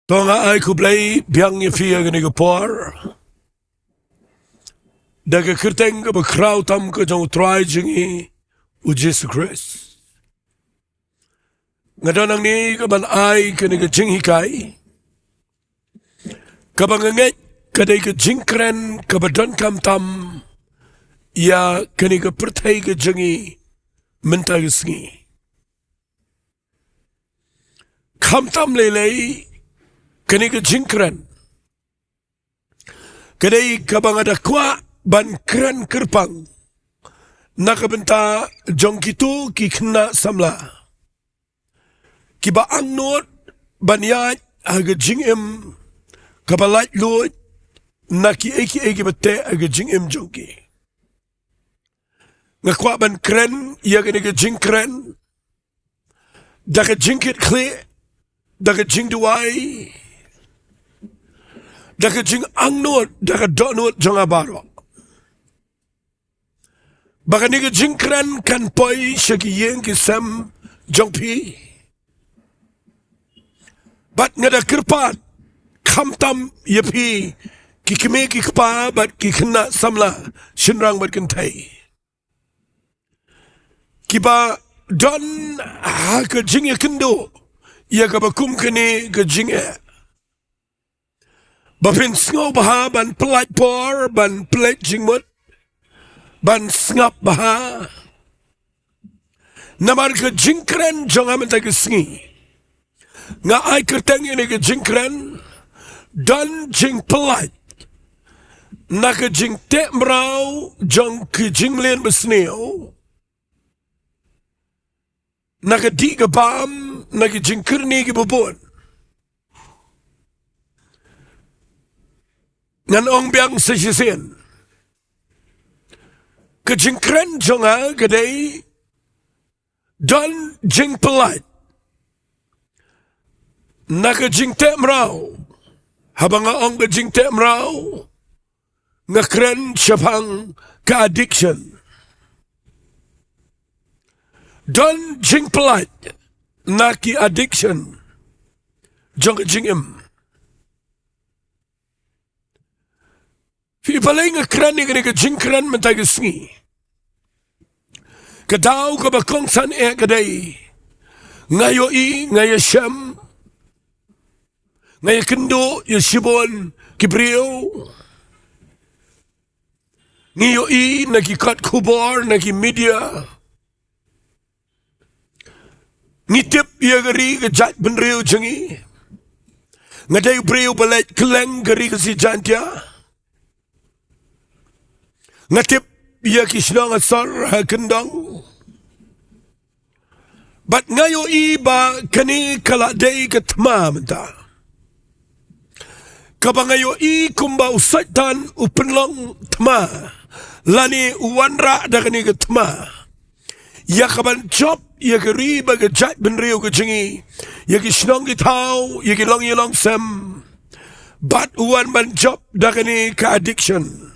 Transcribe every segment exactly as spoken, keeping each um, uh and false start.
To nga ai khublei biang ïa phi ïa kane ka por da ka kyrteng kaba khraw tam ka jong u Trai jong ngi u Jisu Khrist. Nga don hangne kaban ai kane ka jinghikai kaba nga ngeit ka dei ka jingkren kaba donkam tam ïa kane ka pyrthei ka jong ngi mynta ka sngi. Khamtam lei lei kane ka jingkren ka dei kaba nga da kwah ban kren kyrpang na ka bynta jong kito ki khynnah samla kiba angnud ban ïaid ha ka jingim kaba laitluid na kiei kiei kiba teh ha ka jingim jong ki. Nga kwah ban kren ïa kane ka jingkren da ka jingkitkhlieh, da ka jingduwai, da ka jingangnud, da ka dohnud jong nga baroh, ba kane ka jingkren kan poi sha ki ïing ki sem jong phi. Bad nga da kyrpad khamtam ïa phi ki kmie ki kpa bad ki khynnah samla, shynrang bad kynthei, kiba don ha ka jingïakynduh ïa kaba kum kane ka jingeh, ba phin sngewbha ban pyllait por, ban pyllait jingmut, ban sngap bha. Namar ka jingkren jong nga mynta ka sngi, nga ai kyrteng ïa kane ka jingkren, don jingpyllait na ka jingteh mraw jong ki jingmlien basniew, na ka dih ka bam, na ki jingkyrni kiba bun. Ngan ong biang sa shisien, ka jingkren jong nga ka dei, don jingpyllait na ka jingteh mraw. Haba nga ong ka jingteh mraw, nga kren shaphang ka addiction. Don jingpyllait na ki addiction jong ka jingim. Phi, balei nga kren ïa kane ka jingkren mynta ka sngi? Ka daw kaba kongsan eh ka dei, nga ïohi, nga ïashem, nga ïakynduh ïa shibun ki briew. Ngi ïohi na ki kot khubor, na ki media. Ngi tip ïa ka ri ka jaitbynriew jong ngi. Nga dei u briew ba leit kylleng ka ri Khasi Jaiñtia. Nga tip ïa ki shnong ha sor ha kyndong. Bad nga ïohi ba kane ka la dei ka thma mynta, kaba nga ïohi kumba u Soitan u pynlong thma, lane u wanrah da kane ka thma ïa kaban jop ïa ka ri bad ka jaitbynriew ka jong ngi, ïa ki shnong ki thaw, ïa ki longïalong sem. Bad u wan ban jop da kane ka addiction.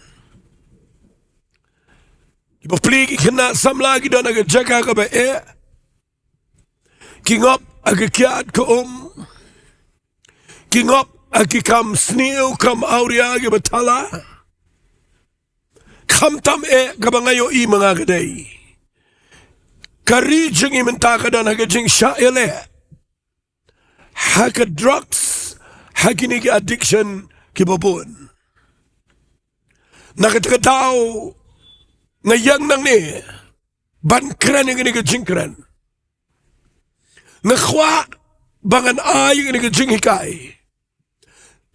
Ki bapli ki khynnah samla ki don ha ka jaka kaba eh, ki ngop ha ka kiad ka um, ki ngop ha ki kam sniew kam awria kiba thala. Khamtam eh, kaba nga ïohi ma nga ka dei, ka ri jong ngi mynta ka don ha ka jingshah ïaleh ha ka drugs, ha kine ki addiction kiba bun. Na kata ka daw nga ïeng nangne ban kren ïa kane ka jingkren. Nga kwah ba ngan ai ïa kane ka jinghikai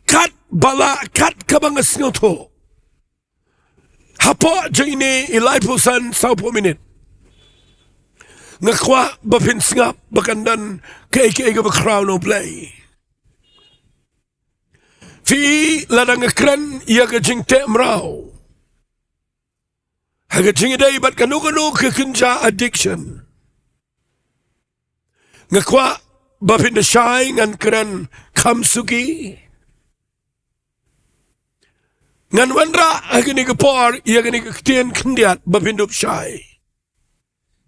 kat ba lah, kat kaba nga sngewthuh. Hapoh jong ine i laiphew san sawphew minit, nga kwah ba phin sngap ba kan don kaei kaei kaba khraw na U Blei. Phi, lada nga kren ïa ka jingteh mraw ha ka jingïadei bad kano kano ka kynja addiction, nga kwah ba phin da shai ngan kren kham suki. Ngan wanrah ha kane ka por ïa kane ka ktien khyndiat ba phin dup shai,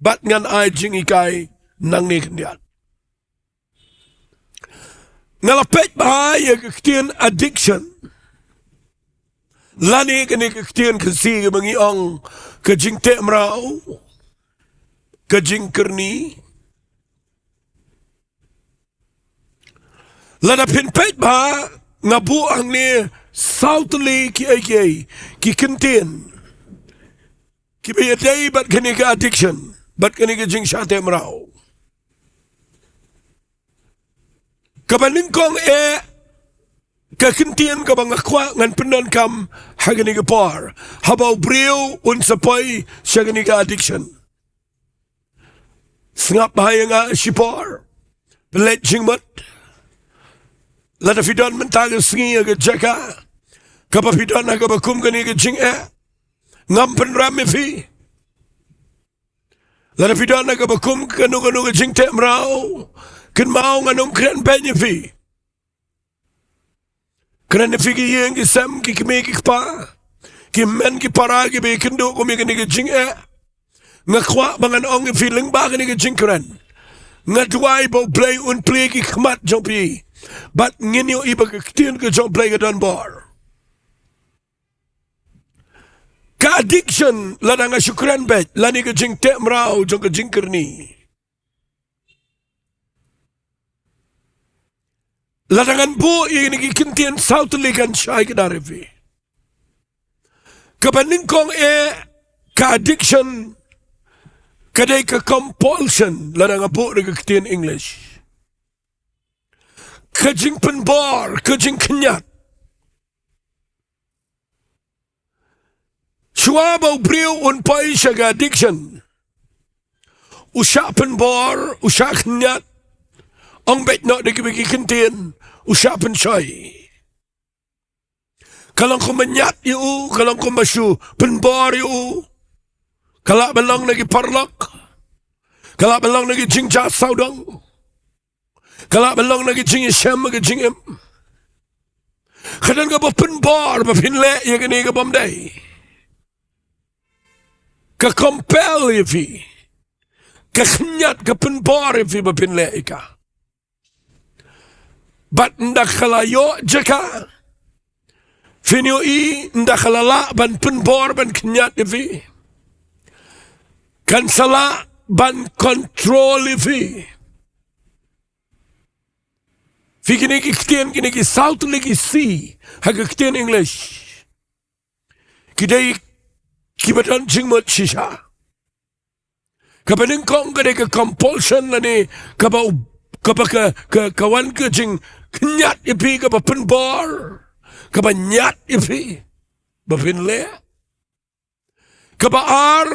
bad ngan ai jinghikai nangne khyndiat. Nga la peit bha ïa ka ktien addiction. Lane kane ka ktien Khasi kaba ngi ong ka jingteh mraw, ka jingkyrni. Lada phin peit bha, nga buh hangne saw tylli kiei kiei ki kyntien kiba ïadei bad kane ka addiction, bad kane ka jingshah teh mraw. Kaba nyngkong eh, ka kyntien kaba nga kwah ngan pyndonkam ha kane ka por, haba u briew un sa poi sha kane ka addiction. Sngap bha ïa nga shipor, pynleit jingmut. Lada phi don mynta ka sngi ha ka jaka kaba phi don ha kaba kum kane ka jingeh, ngam pynrem ïa phi. Lada phi don ha kaba kum kano kano ka jingteh mraw, kynmaw, ngan ym kren beiñ ïa phi. Kren ïa phi ki ïing ki sem, ki kmie ki kpa, ki hynmen ki para kiba ïakynduh kum ïa kane ka jingeh. Nga kwah ba ngan ong ïa phi lyngba kane ka jingkren. Nga duwai ba U Blei un plie ki khmat jong phi, bad ngin ïohi ba ka ktien ka jong U Blei ka don bor. Ka addiction, lada nga shu kren beit, lane ka jingteh mraw jong ka jingkyrni, lada ngan buh ïa kine ki kyntien saw tylli kan shai kdar ïa phi. Kaba nyngkong eh, ka addiction ka dei ka compulsion, lada nga buh da ka ktien English, ka jingpynbor, ka jingkhñiat. Shuwa ba u briew un poi sha ka addiction, u shah pynbor, u shah khñiat. Ong beit noh da kiwei ki kyntien, u shah pynshoi. Ka long kumba ñiat ïa u, ka long kumba shu pynbor ïa u. Ka lah ban long na ki paralok, ka lah ban long na ki jingjia sawdong, ka lah ban long na ki jingïashem ha ka jingim. Ka don kaba pynbor ba phin leh ïa kane kabym dei. Ka compel ïa phi, ka khñiat, ka pynbor ïa phi ba phin leh ïa ka. Bad ynda ka la ïoh jaka, phin ïohi, ynda ka la lah ban pynbor, ban khñiat ïa phi, kan sa lah ban control ïa phi. Phi, kine ki ktien, kine ki saw tylli ki C ha ka ktien English, ki dei kiba don jingmut shisha. Kaba nyngkong ka dei ka compulsion, lane kaba u, kaba ka, ka, ka wan ka jingkhñiat ïa phi, kaba pynbor, kaba ñiat ïa phi ba phin leh. Kaba ar,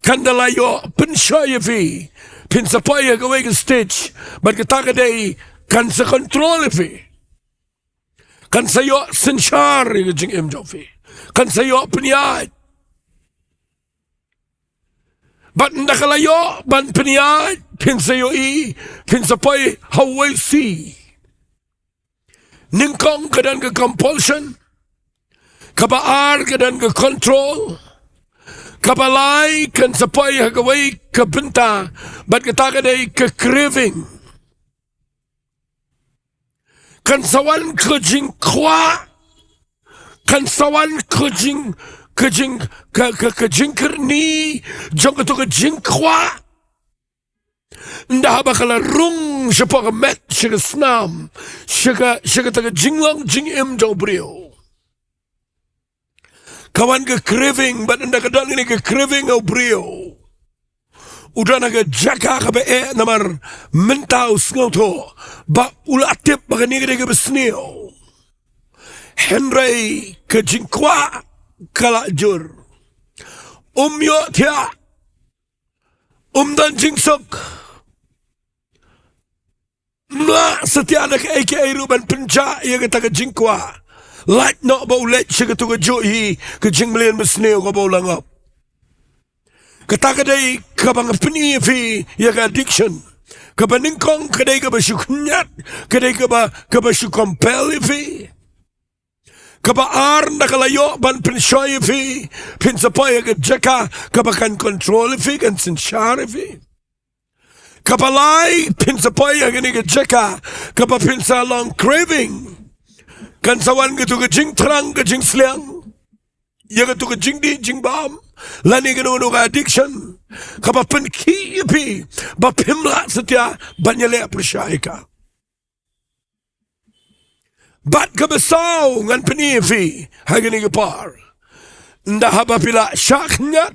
kan da la ïoh pynshoi ïa phi, phin sa poi ha kawei ka stage, bad kata ka dei kan sa control ïa phi. Kan sa ïoh synshar ïa ka jingim jong phi, kan sa ïoh pynïaid. Bad ynda ka la ïoh ban pynïaid, phin sa ïohi, phin sa poi ha uwei C. Nyngkong ka don ka compulsion, kaba ar ka don ka control, kaba lai kan sa poi ha kawei ka bynta, bad kata ka dei ka craving. Kan sa wan ka jingkwah, kan sa wan ka jing, ka jing, ka, ka, ka jingkyrni jong kato ka jingkwah. Ynda haba ka la rung shapoh ka met, sha ka snam, sha ka, sha kata ka jinglong jingim jong u briew, ka wan ka craving, bad ynda ka don kane ka craving ha u briew, u don ha ka jaka kaba eh, namar mynta u sngewthuh ba u la tip ba kane ka dei kaba sniew. Hynrei ka jingkwah ka la jur. Um ïohthiah, um don jingsuk, um lah satia da kaei kaei ruh ban pynjah ïa kata ka jingkwah, lait noh ba u leit sha kato kajuh hi ka jingmlien basniew kaba u la ngop. Kata ka dei kaba nga pyni ïa phi ïa ka addiction. Kaba nyngkong ka dei kaba shu khñiat, ka dei kaba, kaba shu compel ïa phi. Kaba ar, ynda ka la ïoh ban pynshoi ïa phi, phin sa poi ha ka jaka kaba kan control ïa phi, kan synshar ïa phi. Kaba lai, phin sa poi ha kane ka jaka kaba phin sa long craving. Kan sa wan katu ka jingthrang, ka jingsliang ïa katu ka jingdih jingbam, lane kano kano ka addiction kaba pynkhih ïa phi ba phim lah satia ban ïaleh pyrshah ïa ka. Bad kaba saw, ngan pyni ïa phi ha kane ka por, ynda haba phi la shah khñiat,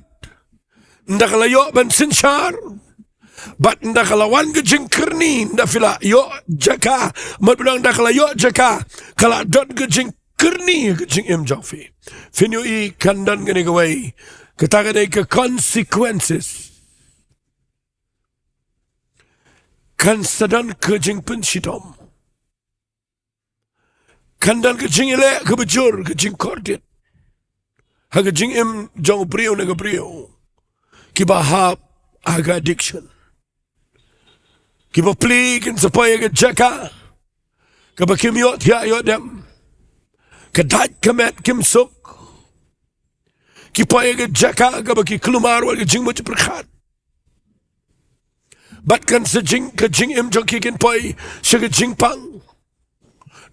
ynda ka la ïoh ban synshar, bad ynda ka la wan ka jingkyrni, ynda phi la ïoh jaka, mut ba ynda ka la ïoh jaka, ka la don ka jingkyrni ha ka jingim jong phi. Phin ïohi kan don kane kawei, kata ka dei ka consequences. Kan sa don ka jingpynshitom. Kan don ka jingïaleh kaba jur, ka jingkordit ha ka jingim jong u briew na ka briew kiba hap ha ka addiction. Kiba plie kin sa poi ha ka jaka kaba kim ïoh thiah ïoh dem. Ka dait ka met kim suk. Ki poi ha ka jaka kaba ki kulmar wat ka jingmut jingpyrkhat. Bad kan sa jing, ka jingim jong ki kin poi sha ka jingpang.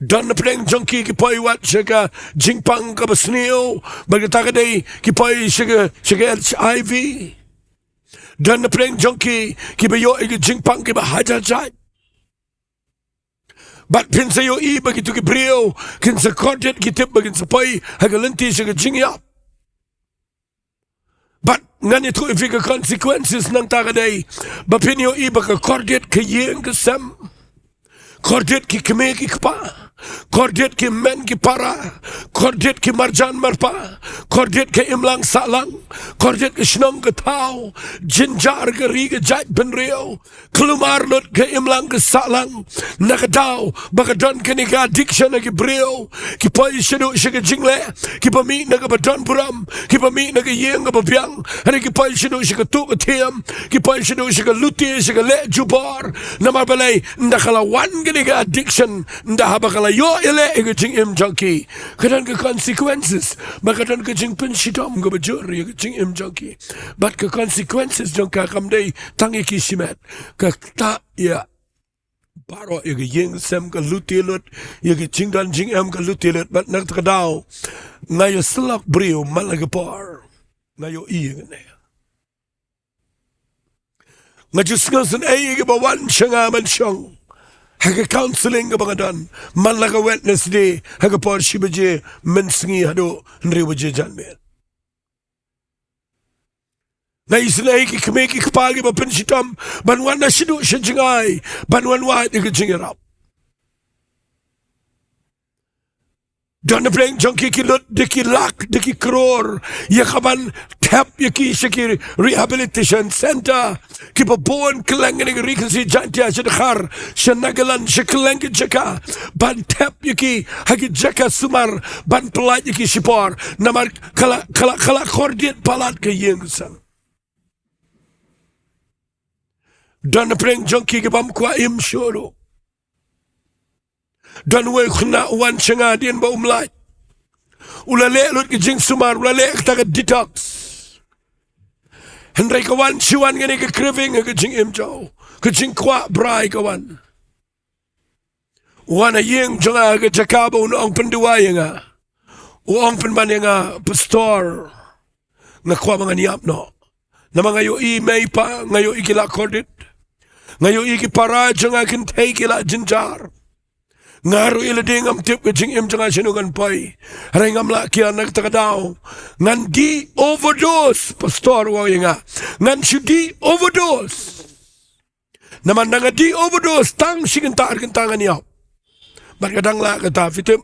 Don na pdeng jong ki ki poi wat sha ka jingpang kaba sniew, bad kata ka dei ki poi sha ka, sha ka H I V. Don na pdeng jong ki kiba ïoh ïa ka jingpang kiba hajar jait. Bad phin sa ïohi ba kitu ki briew kin sa kordit, ki tip ba kin sa poi ha ka lynti sha ka jingïap. Bad ngan ïathuh ïa phi ka consequences nangta ka dei ba phin ïohi ba ka kordit ka ïing ka sem, kordit ki kmie ki kpa, kordit ki hynmen ki para, kordit ki marjan marpa, kordit ka imlang sahlang, kordit ka shnong ka thaw, jynjar ka ri ka jaitbynriew, kulmar lut ka imlang ka sahlang, na ka daw ba ka don kane ka addiction ha ki briew, ki poi shaduh sha ka jingleh, kiba mih na kaba don burom, kiba mih na ka ïing kaba biang, hynrei ki poi shaduh sha ka tuh ka thiam, ki poi shaduh sha ka lute, sha ka leh jubor. Namar balei? Ynda ka la wan kane ka addiction, ynda haba ka la ïoh ïaleh ïa ka jingim jong ki, ka don ka consequences, bad ka don ka jingpynshitom kaba jur ïa ka jingim jong ki. Bad ka consequences jong ka kam dei tang ïa ki shimet, ka ktah ïa baroh, ïa ka ïing sem ka lute lut, ïa ka jingdon jingem ka lute lut. Bad na kata ka daw nga ïasyllok briew man la ka por, nga ïohi ïa kane. Nga ju sngewsynei ïa kiba wan sha nga ban shong ha ka counselling kaba nga don man la ka Wednesday ha ka por shi baje mynsngi haduh hynriew baje janmiet. Nga isynei ïa ki kmie ki kpa kiba pynshitom ban wan na shaduh sha jngai ban wan wad ïa ka jingïarap. Don na pdeng jong ki ki lut da ki lak da ki klur ïa ka ban thep ïa ki sha ki rehabilitation center, kiba bun kylleng kane ka Ri Khasi Jaiñtia, sha Dkhar, sha Nagaland, sha kylleng ki jaka, ban thep ïa ki ha ki jaka sumar, ban pyllait ïa ki shipor. Namar ka la, ka la, ka la kordit palat ka ïing ka sem. Don na pdeng jong ki ki bym kwah im shuh ruh. Don uwei u khynnah u wan sha nga hadien ba um lait. U la leh lut ka jingsumar, u la leh kata ka detox. Hynrei ka wan shi wan kane ka craving ha ka jingim jong u, ka jingkwah brai ka wan. U wan ha ïing jong nga ha ka jaka ba un ong pynduwai ïa nga. U ong pynban ïa nga, Pastor, nga kwah ba ngan ïap noh. Namar nga ïohi mei pa, nga ïohi ki la kordit. Nga ïohi ki para jong nga kynthei ki la jynjar. Nga ruh ïa lade ngam tip ka jingim jong nga shano kan poi. Hynrei ngam lah kiar, na kata ka daw ngan dih overdose, Pastor u ong ïa nga. Ngan shu dih overdose. Namar nda nga dih overdose tang shi kynta ar kynta ngan ïap. Bad ka dang lah kata, phi tip.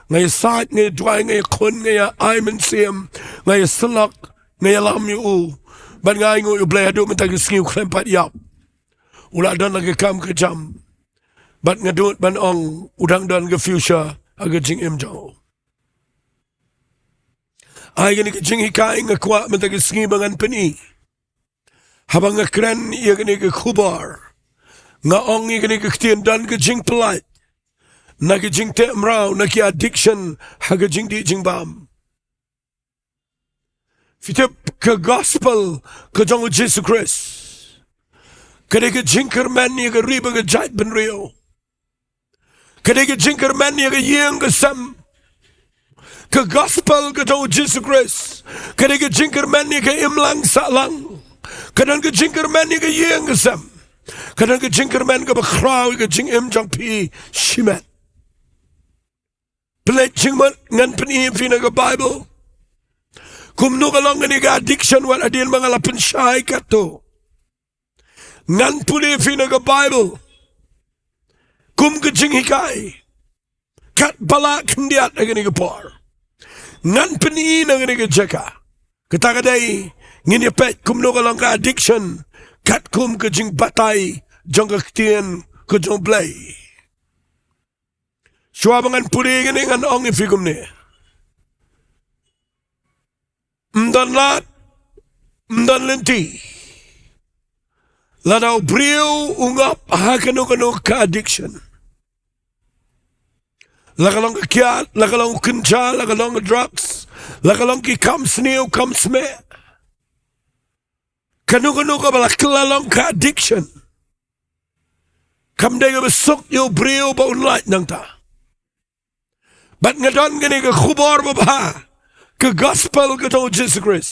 Nga ïasaid, nga ïaduwai, nga ïakhun, nga ïa ai mynsiem, nga ïasyllok, nga ïalam ïa u. Bad nga ainguh ïa U Blei haduh mynta ka sngi u khlem pat ïap. U la don la ka kam ka jam. Bad nga dud ban ong u dang don ka future ha ka jingim jong u. Ai kane ka jinghikai nga kwah mynta ka sngi ba ngan pyni. Haba nga kren ïa kane ka khubor, nga ong ïa kane ka ktien, don ka jingpyllait na ka jingteh mraw, na ki addiction ha ka jingdih jingbam. Phi tip, ka gospel ka jong u Jisu Khrist Ka dei ka jingkyrmen ïa ka ri bad ka jaitbynriew. Ka dei ka jingkyrmen ïa ka ïing ka sem. Ka gospel ka jong u Jisu Khrist ka dei ka jingkyrmen ïa ka imlang sahlang. Ka don ka jingkyrmen ïa ka ïing ka sem. Ka don ka jingkyrmen kaba khraw ïa ka jingim jong phi shimet. Pynleit jingmut, ngan pyni ïa phi na ka Baibl kumno ka long kane ka addiction, wat hadien ba nga la pynshai katto. Ngan pule ïa phi na ka Baibl kum ka jinghikai. Katba lah khyndiat ha kane ka por ngan pyni na kane ka jaka. Kata ka dei, ngin ïa peit kumno ka long ka addiction katkum ka jingbatai jong ka ktien ka jong u Blei. Shuwa ba ngan pule ïa kane, ngan ong ïa phi kumne. Ym don lad, ym don lynti lada u briew u ngop ha kano kano ka addiction. La ka long ka kiad, la ka long u kynja, la ka long ka drugs, la ka long ki kam sniew kam smeh. Kano kano kaba la kylla long ka addiction, kam dei kaba suk ïa u briew ba un lait nangta. Bad nga don kane ka khubor babha, ka gospel ka jong u Jisu Khrist,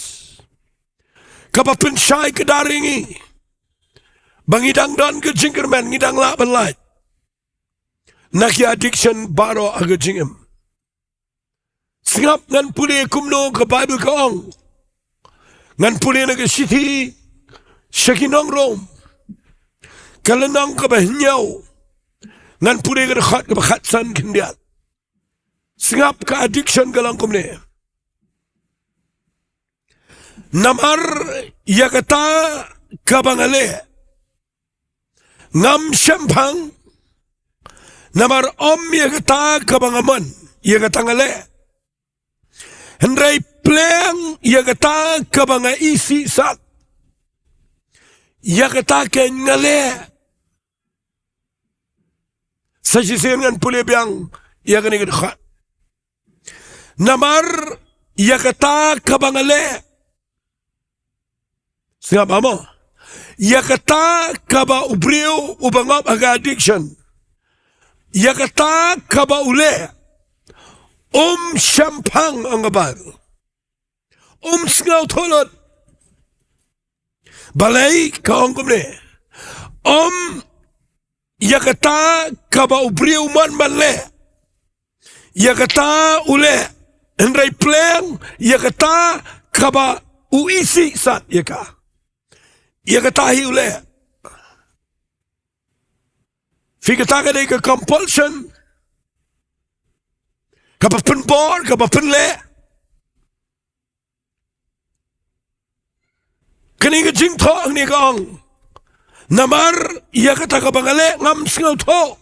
kaba pynshai kdar ïa ngi ba ngi dang don ka jingkyrmen, ngi dang lah ban lait na ki addiction baroh ha ka jingim. Sngap, ngan pule kumno ka Baibl ka ong. Ngan pule na ka shithi sha ki nong Rom, ka lynnong kaba hynñiew, ngan pule ka dkhot kaba khatsan khyndiat. Sngap, ka addiction ka long kumne. Namar ïa kata kaba nga leh, ngam shemphang. Namar ym ïa kata kaba nga mon, ïa kata nga leh. Hynrei pleng ïa kata kaba nga isih sat, ïa kata keiñ nga leh. Sa shisien ngan pule biang ïa kane ka dkhot. Namar ïa kata kaba nga leh, sngap mo, ïa kata kaba u briew uba ngop ha ka addiction, ïa kata kaba u leh, um shemphang, ong ka Baibl. Um sngewthuh lut. Balei? Ka ong kumne. Um ïa kata kaba u briew u mon ban leh, ïa kata u leh. Hynrei pleng ïa kata kaba u isih sat ïa ka, ïa kata hi u leh. Phi, kata ka dei ka compulsion, kaba pynbor, kaba pynleh. Kane ka jingthoh hangne ka ong, namar ïa kata kaba nga leh ngam sngewthuh.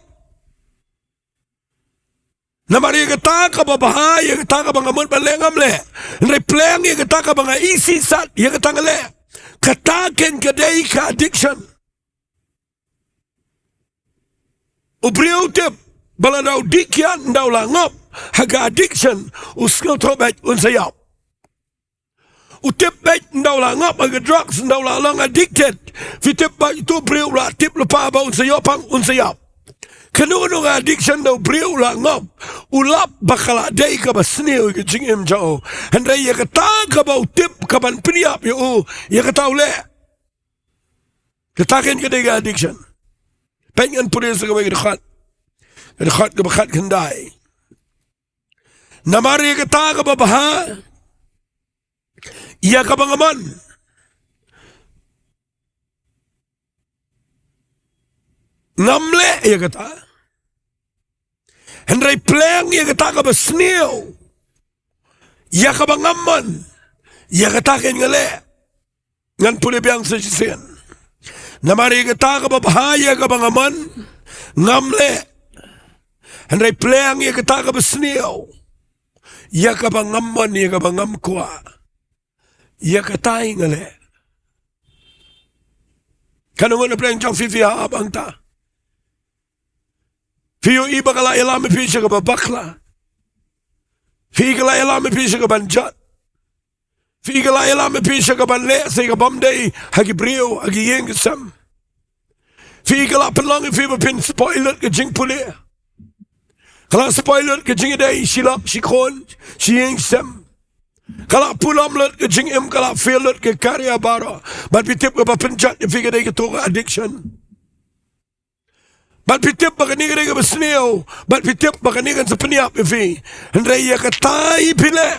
Namar ïa kata kaba bha, ïa kata kaba nga mut ban leh ngam leh. Hynrei pleng ïa kata kaba nga isih sat, ïa kata nga leh. Kata keiñ ka dei ka addiction. U briew u tip ba lada u dih kiad ynda u la ngop ha ka addiction, u sngewthuh beit un sa ïap. U tip beit ynda u la ngop ha ka drugs, ynda u la long addicted. Phi tip ba utu u briew u la tip lypa ba un sa ïoh pang, un sa ïap. Kano kano ka addiction, ynda u briew u la ngop, u lap ba ka la dei kaba sniew ïa ka jingim jong u. Hynrei ïa kata kaba u tip kaban pynïap ïa u, ïa kata u leh. Kata keiñ ka dei ka addiction. Peit, ngan pule sa kawei ka dkhot, ka dkhot kaba khatkhyndai. Namar ïa kata kaba bha, ïa kaba nga mon, ngam leh ïa kata. Hynrei pleng ïa kata kaba sniew, ïa kaba ngam mon, ïa kata keiñ nga leh. Ngan pule biang sa shisien. Namar ïa kata kaba bha, ïa kaba nga mon, ngam leh. Hynrei pleng ïa kata kaba sniew, ïa kaba ngam mon, ïa kaba ngam kwah, ïa kata hi nga leh. Katno ngut na pdeng jong phi phi hap hangta? Phi ïohi ba ka la ïalam ïa phi sha kaba bakla. Phi, ka la ïalam ïa phi sha kaban jot. Phi, ka la ïalam ïa phi sha kaban leh sa ïa ka bym dei ha ki briew, ha ki ïing ki sem. Phi, ka la pynlong ïa phi ba phin spoil lut ka jingpule. Ka la spoil lut ka jingïadei shi lok shi khun, shi ïing shi sem. Ka la pulom lut ka jingim, ka la fail lut ka career baroh. Bad phi tip kaba pynjot ïa phi ka dei kato ka addiction. Bad phi tip ba kane ka dei kaba sniew, bad phi tip ba kane kan sa pynïap ïa phi. Hynrei ïa kata hi phi leh.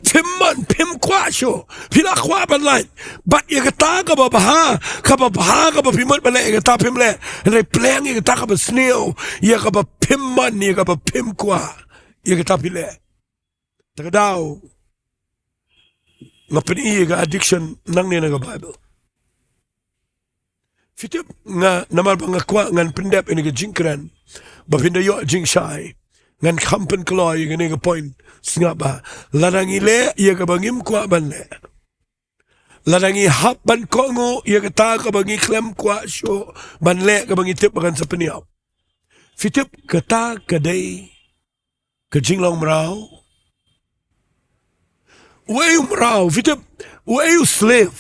Phim mon, phim kwah shuh, phi la kwah ban lait. Bad ïa kata kaba bha, kaba bha kaba phi mut ban leh, ïa kata phim leh. Hynrei pynlong ïa kata kaba sniew, ïa kaba phim mon, ïa kaba phim kwah, ïa kata phi leh. Te ka daw nga pyni ïa ka addiction nangne na ka Bible. Phi tip, nga, namar ba nga kwah ngan pyndep ïa kane ka jingkren ba phin da ïoh jingshai. Ngan kham pynkloi ïa kane ka point. Sngap ba lada ngi leh ïa kaba ngim kwah ban leh, lada ngi hap ban kohnguh ïa kata kaba ngi khlem kwah shuh ban leh, kaba ngi tip ba kan sa pynïap, phi tip kata ka dei ka jinglong mraw. Uei u mraw? Phi tip, uei u slave?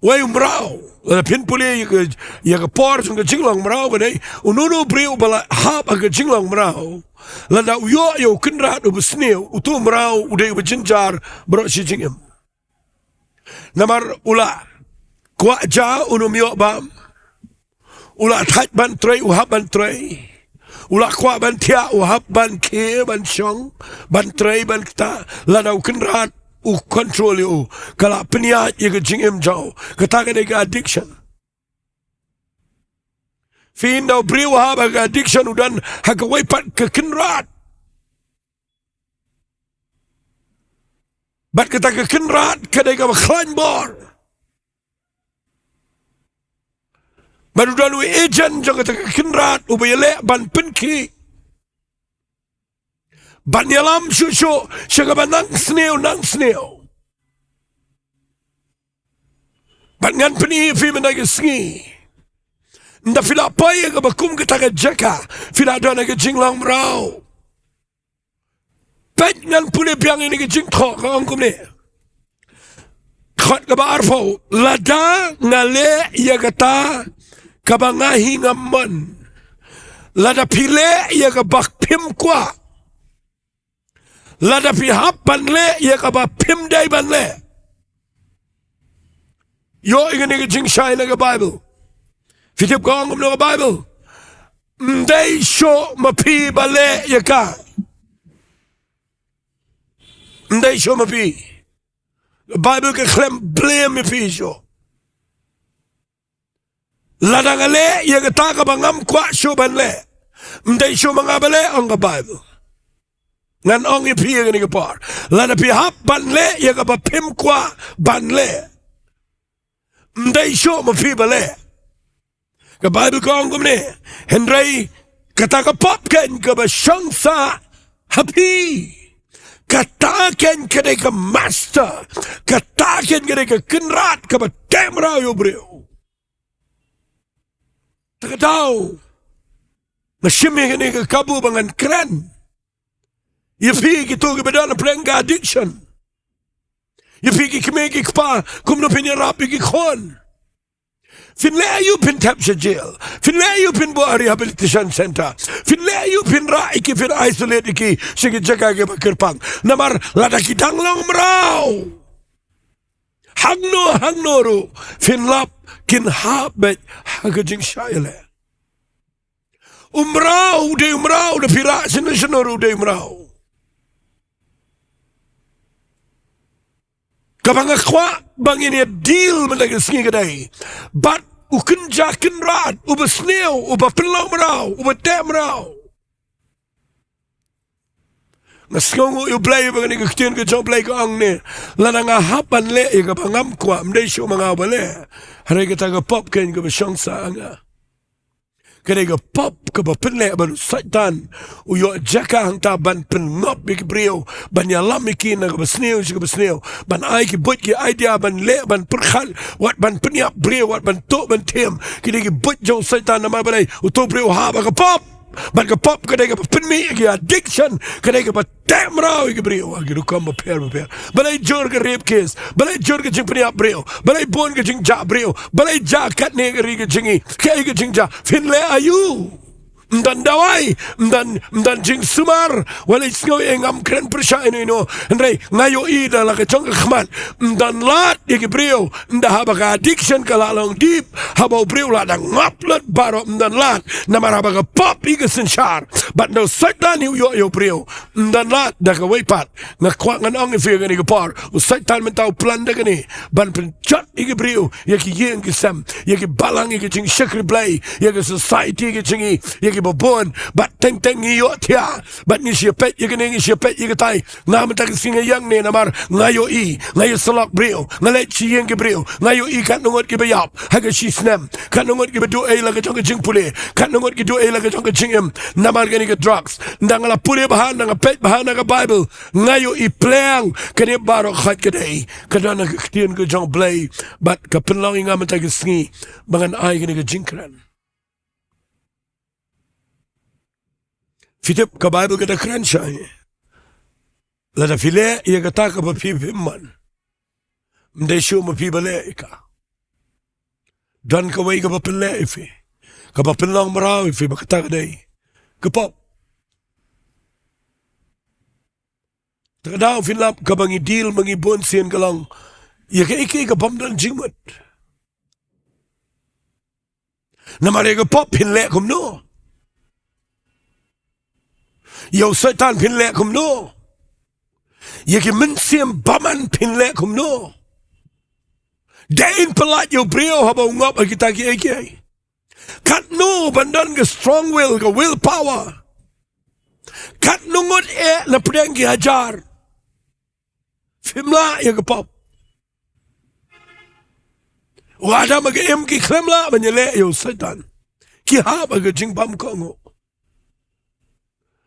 Uei u mraw? Lada phin pule ïa ka, ïa ka por jong ka jinglong mraw ka dei uno uno u briew ba la hap ha ka jinglong mraw. Lada u ïoh ïa u kynrad uba sniew, uto u mraw u dei uba jynjar baroh shi jingim. Namar u la kwah ja, un ym ïoh bam. U la thait ban trei, u hap ban trei. U la kwah ban thiah, u hap ban khie, ban shong, ban trei, ban kta. Lada u kynrad u control ïa u, ka la pynïaid ïa ka jingim jong u. Kata ka dei ka addiction. Phi, ynda u briew u hap ha ka addiction u don ha kawei pat ka kynrad. Bad kata ka kynrad ka dei kaba khlaiñ bor. Bad u don u agent jong kata ka kynrad uba ïaleh ban pynkhih, ban ïalam shuh shuh sha kaba nang sniew, nang sniew. Bad ngan pyni ïa phi mynta ka sngi, ynda phi la poi ïa kaba kum kata ka jaka, phi la don ha ka jinglong mraw. Peit, ngan pule biang ïa kane ka jingthoh, ka ong kumne. Dkhot kaba arphew, lada nga leh ïa kata kaba nga hi ngam mon. Lada phi leh ïa kaba phim kwah. Lada phi hap ban leh ïa kaba phim dei ban leh. Ïoh ïa kane ka jingshai na ka Bible. Phi tip ka ong kumno ka Bible? Ym dei shuh ma phi ba leh ïa ka. Ym dei shuh ma phi. Ka Bible ka khlem blame ïa phi shuh. Lada nga leh ïa kata kaba ngam kwah shuh ban leh, ym dei shuh ma nga ba leh, ong ka Bible. Ngan ong ïa phi ïa kane ka por, lada phi hap ban leh ïa kaba phim kwah ban leh, ym dei shuh ma phi ba leh. Ka Bible ka ong kumne, hynrei kata ka pop keiñ kaba shong sah ha phi, kata keiñ ka dei ka master, kata keiñ ka dei ka kynrad kaba teh mraw ïa u briew. Te ka daw nga shim ïa kane ka kabu ba ngan kren ïa phi kito kiba don hapdeng ka addiction. Ïa phi ki kmie ki kpa, kumno phin ïarap ïa ki khun. Phin leh aïu phin thep sha jail? Phin leh aïu phin buh ha rehabilitation center? Phin leh aïu phin rah ïa ki, phin isolate ïa ki sha ki jaka kiba kyrpang? Namar lada ki dang long mraw, hangno hangno ruh phin lap kin hap beit ha ka jingshah ïaleh. U mraw u dei u mraw, da phi rah shano shano ruh u dei u mraw. Kaba nga kwah ba ngin ïa deal mynta ka sngi ka dei bad u kynja kynrad uba sniew, uba pynlong mraw, uba teh mraw. Nga sngewnguh ïa U Blei ba kane ka ktien ka jong U Blei ka ong ne, lada nga hap ban leh ïa kaba ngam kwah, ym dei shuh ma nga ba leh, hynrei kata ka pop keiñ kaba shong sah ha nga. Ka dei ka pop kaba pynleh ba u Soitan u ïoh jaka hangta ban pynngop ïa ki briew, ban ïalam ïa ki na kaba sniew sha kaba sniew, ban ai ki buit ki idea ban leh, ban pyrkhat, wat ban pynïap briew, wat ban tuh ban thiem. Ki dei ki buit jong u Soitan, namar balei? Uto u briew u hap ha ka pop. Bad ka pop ka dei kaba pynmih ïa ki addiction, ka dei kaba teh mraw ïa ki briew ha ki rukom bapher bapher. Balei jur ka rape case, balei jur ka jingpynïap briew, balei bun ka jingjah briew, balei jia katne ka ri ka jingïeit, kaei ka jingjia, phin leh aïu? Ym don dawai, ym don, ym don jingsumar. Wat leit sngew ïa, ngam kren pyrshah ïano ïano. Hynrei nga ïohi da la ka jong ka khmat, ym don lad ïa ki briew. Ynda haba ka addiction ka la long deep, haba u briew la dang ngop lut baroh, ym don lad. Namar haba ka pop ïa ka synshar, bad ynda u Soitan u ïoh ïa u briew, ym don lad. Da kawei pat, nga kwah ngan ong ïa phi ha kane ka por, u Soitan mynta u plan da kane ban pynjot ïa ki briew, ïa ki ïing ki sem, ïa ki balang, ïa ki jingshakri Blei, ïa ki society, ïa ki jingïeit, ïa kiba bun. Bad teng teng ngi ïohthiah, bad ngi sheptieng ïa kane, ngi sheptieng ïa katai. Nga mynta ka sngi nga ïeng ne namar nga ïohi, nga ïasyllok briew, nga leit sha ïing ki briew, nga ïohi katno ngut kiba ïap ha ka shi snem, katno ngut kiba duh ei la ka jong ka jingpule, katno ngut ki duh ei la ka jong ka jingim namar kane ka drugs. Ynda nga la pule bha, ynda nga peit bha na ka Baibl, nga ïohi pleng kane baroh khoit ka dei ka don ha ka ktien ka jong Blei, bad ka pynlong ïa nga mynta ka sngi ba ngan ai kane ka jingkren. Phi tip, ka Baibl ka da kren shai, lada phi leh ïa kata kaba phi, phim mon, ym dei shuh ma phi ba leh ïa ka. Don kawei kaba pynleh ïa phi, kaba pynlong mraw ïa phi, ba kata ka dei ka pop. Te ka daw phin lap kaba ngi deal ma ngi bun sien ka long ïa kaei kaei kabym don jingmut. Namar ïa ka pop phin leh kumno? Ïa u Soitan phin leh kumno? Ïa ki mynsiem bymman phin leh kumno? Dei in pyllait ïa u briew haba u ngop ha kita kiei kiei. Katno ban don ka strong will, ka will power? Katno ngut eh na pdeng ki hajar? Phim lah ïa ka pop. U Adam ha ka im, ki khlem lah ban ïaleh ïa u Soitan. Ki hap ha ka jingbam kohnguh.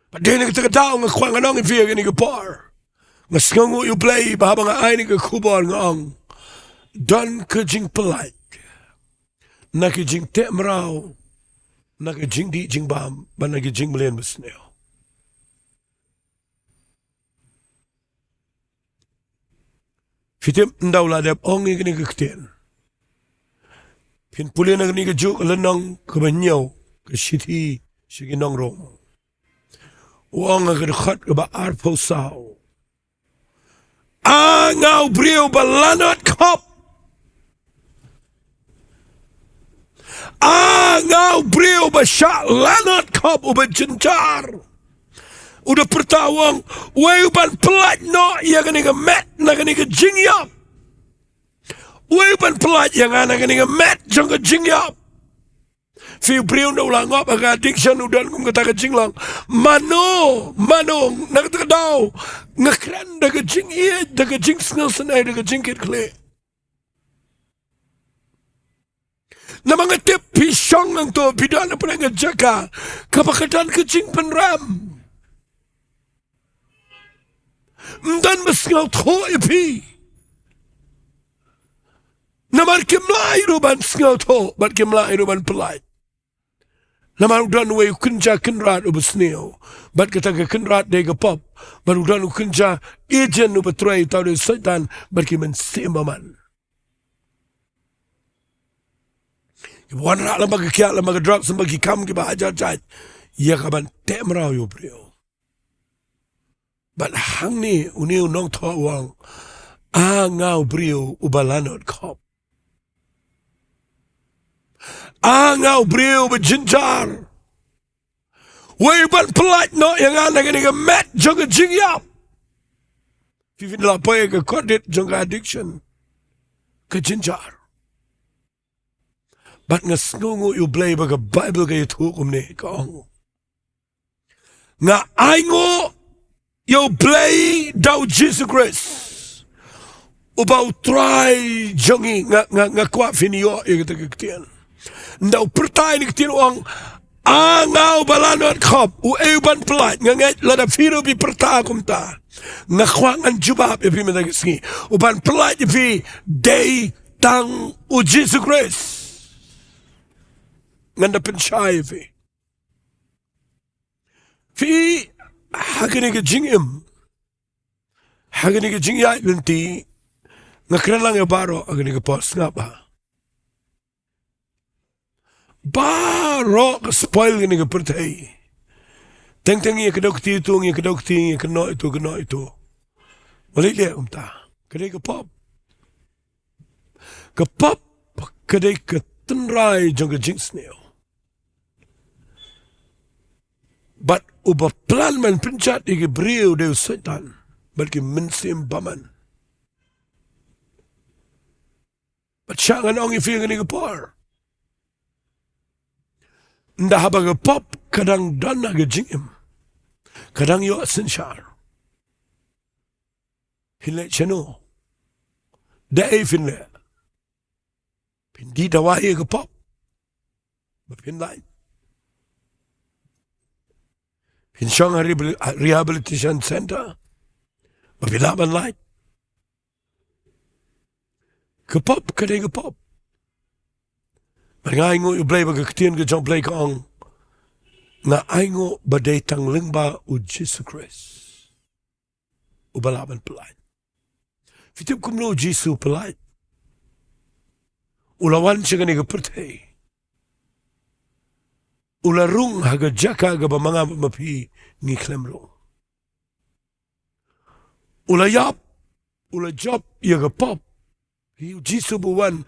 Bad dei na kata ka daw nga kwah ngan ong ïa phi ha kane ka por. Nga sngewnguh ïa u Blei ba haba nga ai kane ka khubor nga ong, don ka jingpyllait na ka jingteh mraw, na ka jingdih jingbam, bad na ka jingmlien basniew. Phi tip, ynda u la dep ong ïa kane ka ktien, phin pule na kane kajuh ka lynnong kaba hynñiew, ka shithi sha ki nong Rom. U ong ha ka dkhot kaba arphew saw, a nga u briew ba lanot khop. A nga u briew ba shah lanot khop, uba jynjar. U da pyrta u ong, uei u ban pyllait noh ïa kane ka met na kane ka jingïap? Uei u ban pyllait ïa nga na kane ka met jong ka jingïap? Phi, u briew ynda u la ngop ha ka addiction u don kum kata ka jinglong. Mano, mano, na kata ka daw nga kren da ka jingïeit, da ka jingsngewsynei, da ka jingkitkhlieh. Namar nga tip phi shong hangto, phi don ha pdeng ka jaka kaba ka don ka jingpynrem. Ym don ba sngewthuh ïa phi. Namar kim lah ruh ban sngewthuh, bad kim lah ruh ban pyllait. Namar u don uwei u kynja kynrad uba sniew, bad kata ka kynrad dei ka pop. Bad u don u kynja agent uba trei, uta u dei u Soitan, bad ki mynsiem bymman. Kiba wanrah lyngba ka kiad, lyngba ka drugs, lyngba ki kam kiba hajar jait, ïa ka ban teh mraw ïa u briew. Bad hangne une u nongthoh u ong, a nga u briew uba lanot khop. A nga u briew uba jynjar. Uei u ban pyllait noh ïa nga na kane ka met jong ka jingïap? Phi, phin lah poi ha ka kordit jong ka addiction, ka jynjar. Bad nga sngewnguh ïa u Blei ba ka Baibl ka ïathuh kumne, ka ong, nga ainguh ïa u Blei da u Jisu Khrist, uba u Trai jong ngi. Nga, nga, nga kwah phin ïoh ïa kata ka ktien. Ynda u pyrta ïa kane ka ktien u ong, a nga uba lanot khop, uei u ban pyllait? Nga ngeit lada phi ruh phi pyrta kumta, nga kwah ngan jubab ïa phi mynta ka sngi. U ban pyllait ïa phi dei tang u Jisu Khrist. Ngan da pynshai ïa phi. Ha kane ka jingim, ha kane ka jingïaid lynti, nga kren lang ïa baroh ha kane ka por, sngap bha. Baroh ka spoil kane ka pyrthei. Teng teng ïa ka dok ti tu, ïa ka dok ti, ïa ka noh itu, ka noh itu. Wat leh kumta. Ka dei ka pop. Ka pop ka dei ka tynrai jong ka jingsniew. Bad uba plan ban pynjot ïa ki briew dei u Soitan bad ki mynsiem bymman. Bad sha ngan ong ïa phi kane ka por, ynda haba ka pop ka dang don ha ka jingim, ka dang ïoh synshar, phin leh shano? Da ei phin leh? Phin die dawai ïa ka pop ba phin lait? Phin shong ha rehab-, rehabilitation center ba phin lah ban lait? Ka pop ka dei ka pop. Bad nga ainguh ïa U Blei ba ka ktien ka jong U Blei ka ong, nga ainguh ba dei tang lyngba U Jisu Khrist uba lah ban pyllait. Phi tip kumno U Jisu u pyllait? U la wan sha kane ka pyrthei. U la rung ha ka jaka kaba ma nga bad ma phi ngi khlem rung. U la ïap, u la jop ïa ka pop. Phi, U Jisu ba u wan,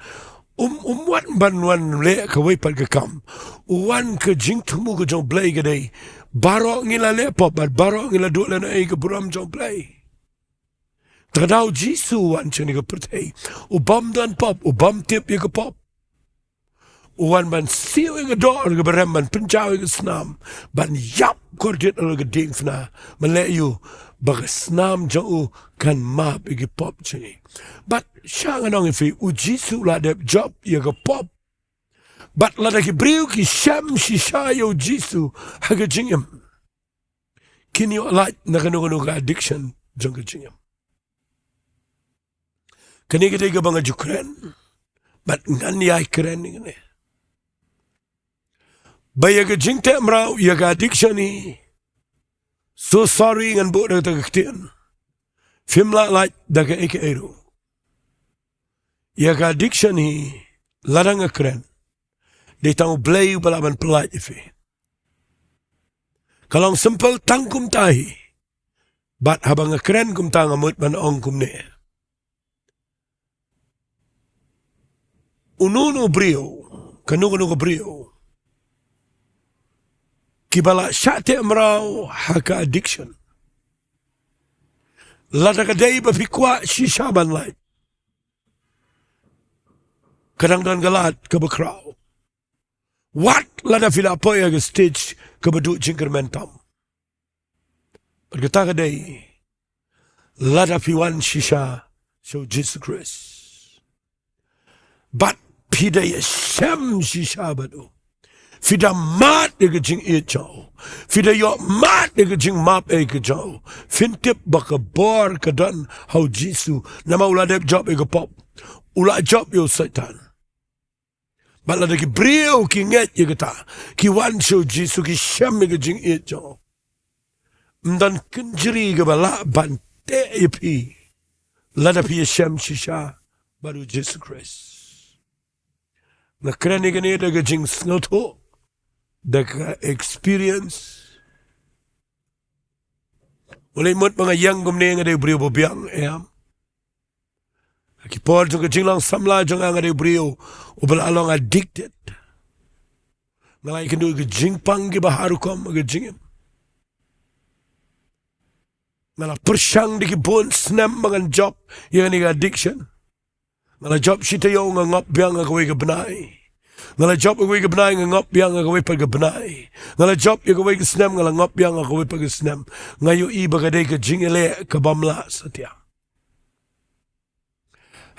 um, um wan ban wan leh kawei pat ka kam. U wan, ka jingthmu ka jong U Blei ka dei, baroh ngi la leh pop bad baroh ngi la duh lehnohei ka burom jong U Blei. Te ka daw U Jisu u wan sha kane ka pyrthei, u bym don pop, u bym tip ïa ka pop. U wan ban siew ïa ka dor kaba rem, ban pynjaw ïa ka snam, ban ïap kordit halor ka diengphna, ban leh ïa u ba ka snam jong u kan map ïa ki pop jong ngi. Bad sha ngan ong ïa phi, U Jisu u la dep jop ïa ka pop. Bad lada ki briew ki shem shisha ïa U Jisu ha ka jingim, kin ïoh lait na kano kano ka addiction jong ka jingim. Kane ka dei kaba nga ju kren bad ngan ïai kren ïa kane. Ba ïa ka jingteh mraw, ïa ka addiction hi, so sorry ngan buh da kata ka ktien, phim lah lait da kaei kaei ruh. Ïa ka addiction hi, lada nga kren, dei tang U Blei uba lah ban pyllait ïa phi. Ka long simple tang kumta hi. Bad haba nga kren kumta nga mut ban ong kumne. Uno uno u briew, kano kano ka briew, kiba la shah teh mraw ha ka addiction, lada ka dei ba phi kwah shisha ban lait, ka dang don ka lad kaba khraw. Wat lada phi la poi ha ka stage kaba duh jingkyrmen tam. Bad kata ka dei lada phi wan shisha sha U Jisu Khrist bad phi da ïashem shisha bad u, phi da mad ïa ka jingïeit jong u, phi da ïoh mad ïa ka jingmap ïa ka jong u, phin tip ba ka bor ka don ha U Jisu. Namar u la dep jop ïa ka pop, u la jop ïa u Soitan. Bad lada ki briew ki ngeit ïa kata, ki wan sha U Jisu, ki shem ïa ka jingïeit jong u, ym don kynjri kaba lah ban teh ïa phi lada phi ïashem shisha bad U Jisu Khrist. Nga kren ïa kane da ka jingsngewthuh, da ka experience. U leit mut ba nga ïeng kumne nga dei u briew ba biang, em. Ha ki por jong ka jinglong samla jong nga, nga dei u briew uba la long addicted. Nga la ïakynduh ïa ki jingpang kiba har rukom ha ka jingim. Nga la pyrshang da ki bun snem ba ngan jop ïa kane ka addiction. Nga la jop shi taïew, nga ngop biang ha kawei ka bnai. Nga la jop ha kawei ka bnai, nga ngop biang ha kawei pat ka bnai. Nga la jop ïa kawei ka snem, nga la ngop biang ha kawei pat ka snem. Nga ïohi ba ka dei ka jingïaleh ka bym lah satia.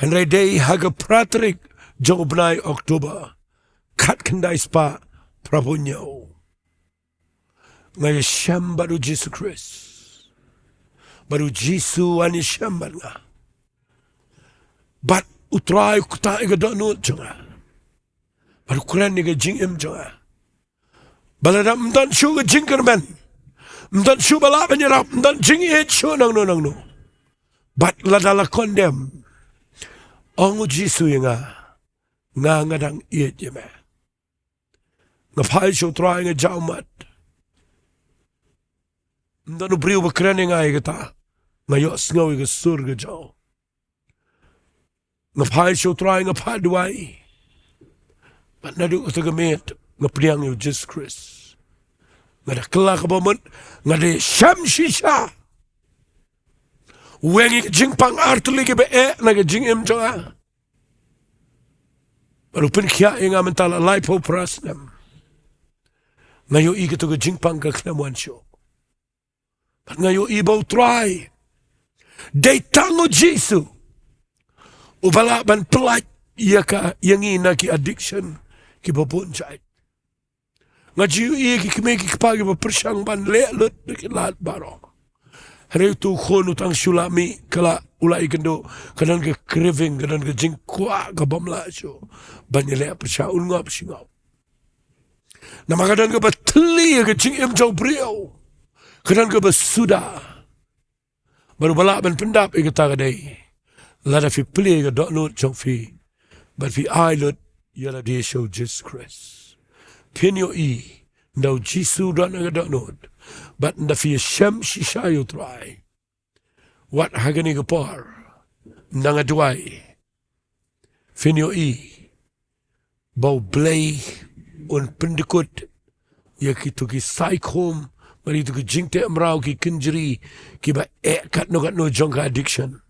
Hynrei dei ha ka phra tarik jong u bnai October, khatkhyndai spah phraphew hynñiew, nga ïashem bad U Jisu Khrist. Bad U Jisu u wan ïashem bad nga. Bad U Trai u ktah ïa ka dohnud jong nga. Bad u kren ïa ka jingim jong nga. Ba lada ym don shuh ka jingkyrmen, Ym don shuh ba lah ban ïarap, ym don jingïeit shuh nangno nangno. Bad lada la condemn, ong u Jisu ïa nga, nga nga dang ïeit ïa me. Nga phai sha u Trai, nga jaw mat. Ym don u briew ba kren ïa nga ïa kata. Nga ïohsngew ïa ka sur ka jaw. Nga phai sha u Trai, nga phah duwai. Bad naduh kata ka miet nga pdiang ïa u Jisu Khrist. Nga da kylla kaba mut, nga da shem shisha. Weng ïa ka jingpang artylli kiba eh na ka jingim jong nga. Bad u pynkhiah ïa nga mynta la laiphew phra snem. Nga ïohi kato ka jingpang ka khlem wan shuh. Bad nga ïohi ba u Trai, dei tang u Jisu uba lah ban pyllait ïa ka, ïa ngi na ki addiction kiba bun jait. Nga ju ïohi ki kmie ki kpa kiba pyrshang ban leh lut da ki lad baroh. Hynrei uto u khun u tang shu la mih, ka la, u la ïakynduh, ka don ka craving, ka don ka jingkwah kabym lah shuh ban ïaleh pyrshah, un ngop shi ngop. Namar ka don kaba thylli ïa ka jingim jong u briew. Ka don kaba suda. Bad uba lah ban pyndap ïa kata ka dei lada phi plie ïa ka dohnud jong phi bad phi ai lut ïa lade sha u Jisu Khrist. Phin ïohi ynda u Jisu u don ha ka dohnud bad ynda phi ïashem shisha ïa u Trai. Wat ha kane ka por, ynda nga duwai, phin ïohi ba U Blei un pyndkut ïa kito ki saikhum bad kito ki jingteh mraw, ki kynjri kiba eh katno katno jong ka addiction,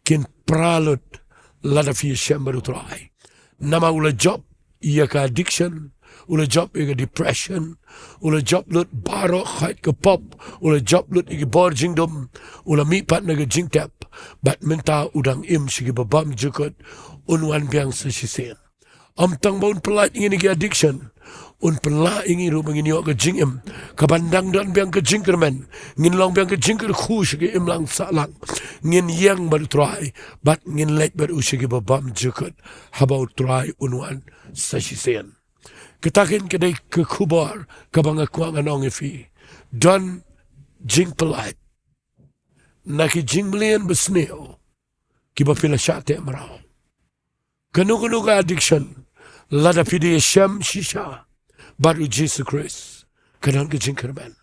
kin pra lut lada phi ïashem bad U Trai. Namar u la jop ïa ka addiction, u la jop ïa ka depression, u la jop lut baroh khoit ka pop, u la jop lut ïa ki bor jingdum, u la mih pat na ka jingtep, bad mynta u dang im sha kiba bymjukut, un wan biang sa shisien. Ym tang ba un pyllait ïa ngi na ki addiction, un pynlah ïa ngi ruh ba ngin ïoh ka jingim kaban dang don biang ka jingkyrmen, ngin long biang ka jingkyrkhu sha ka imlang sahlang, ngin ïeng bad U Trai bad ngin leit bad u sha kiba bymjukut haba U Trai un wan sa shisien. Kata kein ka dei ka khubor kaba nga kwah ngan ong ïa phi. Don jingpyllait na ki jingmlien basniew kiba phi la shah teh mraw. Kano kano ka addiction, lada phi da ïashem shisha bad U Jisu Khrist, ka don ka jingkyrmen.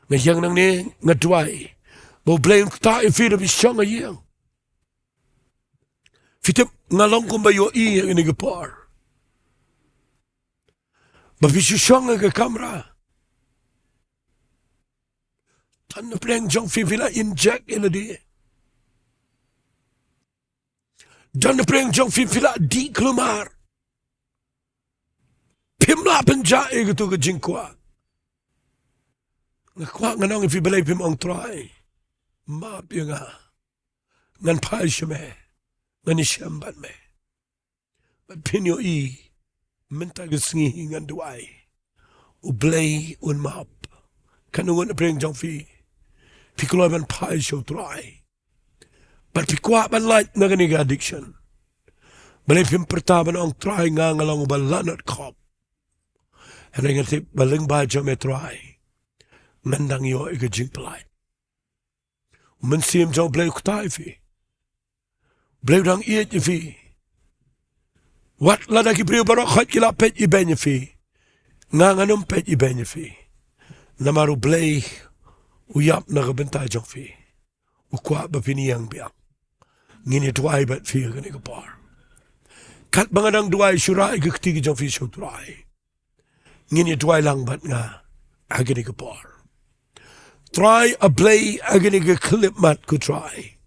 Nga ïeng nangne, nga duwai ba U Blei un ktah ïa phi da phi shong ha ïing. Phi tip, nga long kumba ïohi ïa kane ka por ba phi shu shong ha ka kamra. Don na pdeng jong phi phi la inject ïa lade. Don na pdeng jong phi phi la dih kulmar. Phim lah pynjah ïa kato ka jingkwah. Nga kwah ngan ong ïa phi, balei phim ong, Trai, map ïa nga. Ngan phai sha me. Ngan ïashem bad me. Bad phin ïohi, mynta ka sngi hi ngan duwai, U Blei un map. Kano ngut na pdeng jong phi phi kloi ban phai sha U Trai bad phi kwah ban lait na kane ka addiction, balei phim pyrta ban ong, Trai, nga nga long uba lanot khop. Hynrei nga tip ba lyngba jong me, Trai, ngan dang ïoh ïa ka jingpyllait. U Mynsiem jong U Blei u ktah ïa phi. U Blei u dang ïeit ïa phi. Wat lada ki briew baroh khoit ki la peit ibeiñ ïa phi, nga ngan ym peit ibeiñ ïa phi. Namar U Blei u ïap na ka bynta jong phi. U kwah ba phin ïeng biang. Ngin ïa duwai bad phi ha kane ka por. Katba nga dang duwai, shu rah ïa ka kti ka jong phi sha U Trai. Ngin ïa duwai lang bad nga ha kane ka por. Trai, A Blei, ha kane ka khyllipmat, ko Trai,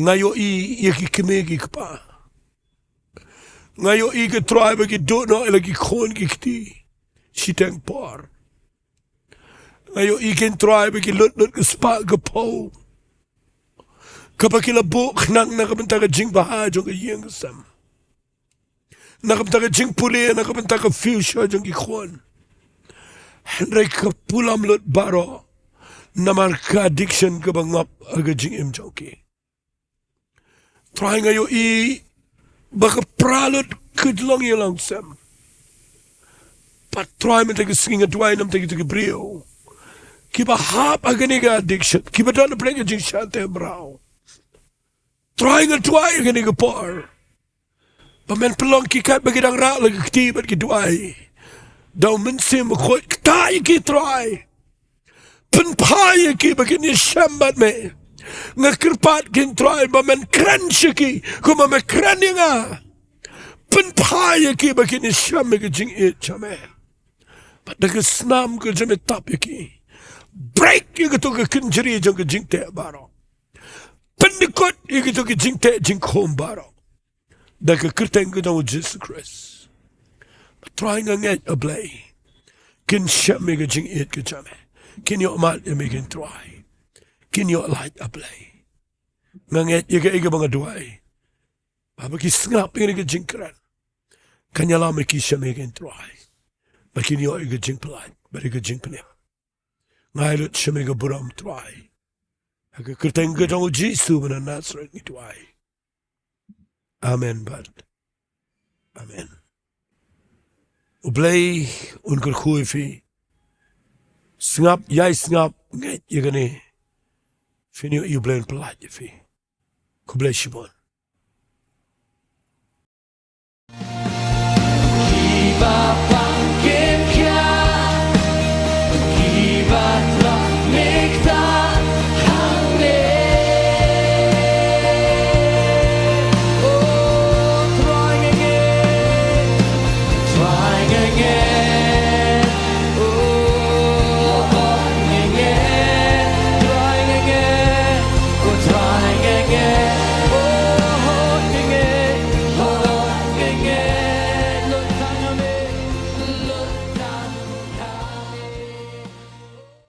nga ïohi ïa ki kmie ki kpa. Nga ïohi, ko Trai, ba ki duh noh ïa la ki khun ki kti shiteng por. Nga ïohi, ko Trai, ba ki lut lut ka spah ka phew kaba ki la buh khnang na ka bynta ka jingbha jong ka ïing ka sem, na ka bynta ka jingpule, na ka bynta ka future jong ki khun. Hynrei ka pulom lut baroh namar ka addiction kaba ngop ha ka jingim jong ki. Trai, nga ïohi ba ka pra lut ka long ïa long sem. Bad Trai, mynta ka sngi nga duwai na bynta kito ki briew Kiba hap ha kane ka addiction, kiba don ha pdeng ka jingshah teh mraw. Trai, nga duwai ha kane ka por ba men pynlong ki kat ba ki dang rah la ka kti bad ki duwai da u Mynsiem Bakhuid. Ktah ïa ki Trai. Pynphai ïa ki ba kin ïashem bad me. Nga kyrpad, kin Trai, ba men kren sha ki kumba me kren ïa nga. Pynphai ïa ki ba kin ïashem ïa ka jingïeit jong me. Bad da ka snam ka jong me tap ïa ki. Break ïa kato ka kynjri jong ka jingteh baroh. Pyndykut ïa kato ka jingteh jingkhum baroh da ka kyrteng ka jong u Jisu Khrist. Trai, nga ngeit, A Blei, kin shem ïa ka jingïeit ka jong me. Kin ïoh mad ïa me, kin Trai. Kin ïoh lait, A Blei. Nga ngeit ïa kaei kaba nga duwai, ba haba ki sngap ïa kane ka jingkren, kan ïalam ïa ki sha me, kin Trai, ba kin ïoh ïa ka jingpyllait bad ïa ka jingpynim. Nga ai lut sha me ka burom, Trai. Ha ka kyrteng ka jong u Jisu ba na Nasareth ngi duwai. Amen bad amen. U Blei un kyrkhu ïa phi. Sngap, ïai sngap, ngeit ïa kane. Phin ïoh ïa U Blei un pyllait ïa phi. Khublei shibun.